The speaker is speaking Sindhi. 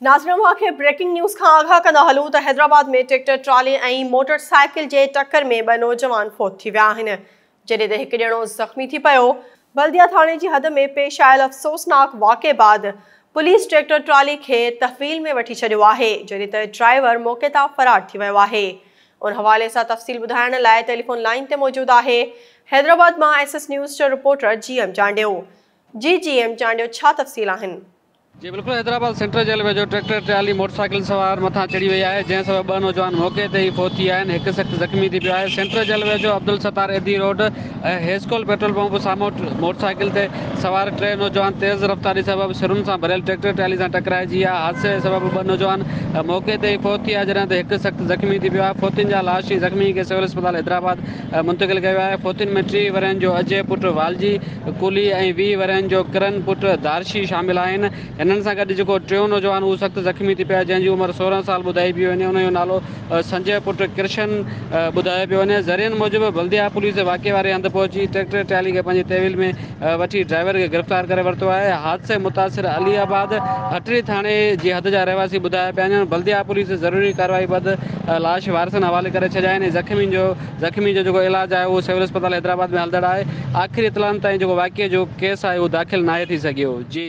ناظرين اوهان کي بريڪنگ نيوز کان آگاهه ڪندا هلون ته Hyderabad ۾ tractor trolley ۽ motor cycle جي ٽڪر ۾ ٻه نوجوان فوت ٿي ويا آهن جڏهن ته هڪ ڄڻو زخمي ٿي پيو. بلديا ٿاڻي جي حد ۾ پيش آيل افسوسناڪ واقعي بعد پوليس ٽريڪٽر ٽرالي کي تحويل ۾ وٺي ڇڏيو آهي جڏهن ته ڊرائيور موقعي تان فرار ٿي ويو آهي. ان حوالي سان تفصيل ٻڌائڻ لاء ٽيليفون لائين تي موجود آهي حيدرآباد مان ايس ايس نيوز جو رپورٽر جي ايم چانڊيو. جي جي ايم چانڊيو ڇا تفصيل آهن؟ جي بلڪل حيدرآباد سينٽرل جيل ويجهو ٽريڪٽر ٽرالي موٽرسائيڪل سوار مٿان چڙهي وئي آهي جنهن سبب ٻه نوجوان موقعي تي ئي فوت ٿي ويا آهن هڪ سخت زخمي ٿي پيو آهي سينٽرل جيل ويجهو Abdul Sattar Edhi road ۽ Hascol petrol pump سامهون موٽرسائيڪل تي سوار ٽي نوجوان تيز رفتاري سبب سرن سان ڀريل ٽريڪٽر ٽرالي سان ٽڪرائجي ويا حادثي سبب ٻه نوجوان موقعي تي ئي فوت ٿي ويا جڏهن ته هڪ سخت زخمي ٿي پيو آهي فوتين جا لاش ۽ زخمي کي سول اسپتال حيدرآباد منتقل ڪيو ويو آهي فوتين ۾ 30 ورهين جو اجي پٽ والجي ڪولهي ۽ 20 ورهين جو ڪرن پٽ دارشي شامل آهن. هنن سان گڏ جيڪو ٽيون نوجوان اهو سخت زخمي ٿي پيو آهي جنهن جي عمر 16 سال ٻڌائي پئي وڃي ان جو نالو سنجي پٽ ڪرشن ٻڌايو پيو وڃي. ذريعن موجب بلديا پوليس واقعي واري هنڌ پهچي ٽريڪٽر ٽرالي کي پنهنجي تحويل ۾ وٺي ڊرائيور کي گرفتار ڪري ورتو آهي. حادثي متاثر علي آباد هٽڙي ٿاڻي جي حد جا رهواسي ٻڌايا پيا وڃن. بلديا پوليس ضروري ڪارروائي بعد لاش وارثن حوالي ڪري ڇڏيا آهن ۽ زخمين جو زخمي جو جيڪو علاج آهي اهو سول اسپتال حيدرآباد ۾ هلندڙ آهي آخري اطلاعن تائين جيڪو واقعي جو ڪيس آهي اهو داخل ناهي ٿي سگهيو جي.